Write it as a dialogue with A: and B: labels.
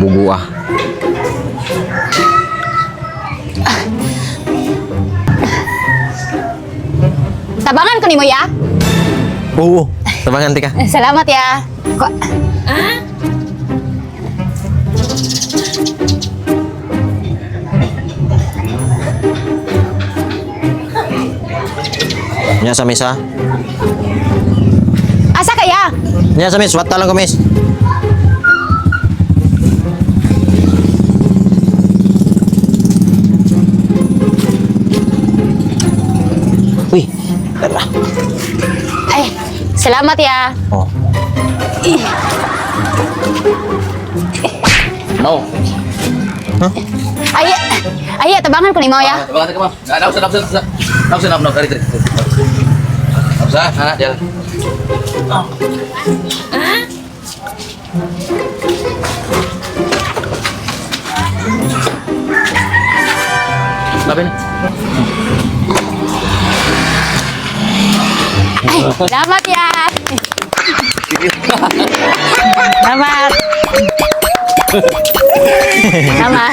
A: Bugo ah.
B: Tabangan ko nimo ya.
A: Oo. Tabangan tika.
B: Salamat ya.
A: Nya sa mesa.
B: Asa kaya?
A: Nya sa miss, wata lang ko miss. Uy, tara.
B: Ay, salamat ya.
A: Oh.
C: No.
B: Ay, ay, tabangan ko nimo ya.
C: Tabangan ka, ma'am. Ah, Nausa, nausa, nausa. Nausa, nausa, nausa. Dali, dali. Nausa, ana, diyan. Sabi na.
B: Ay, salamat ya. Salamat. Salamat.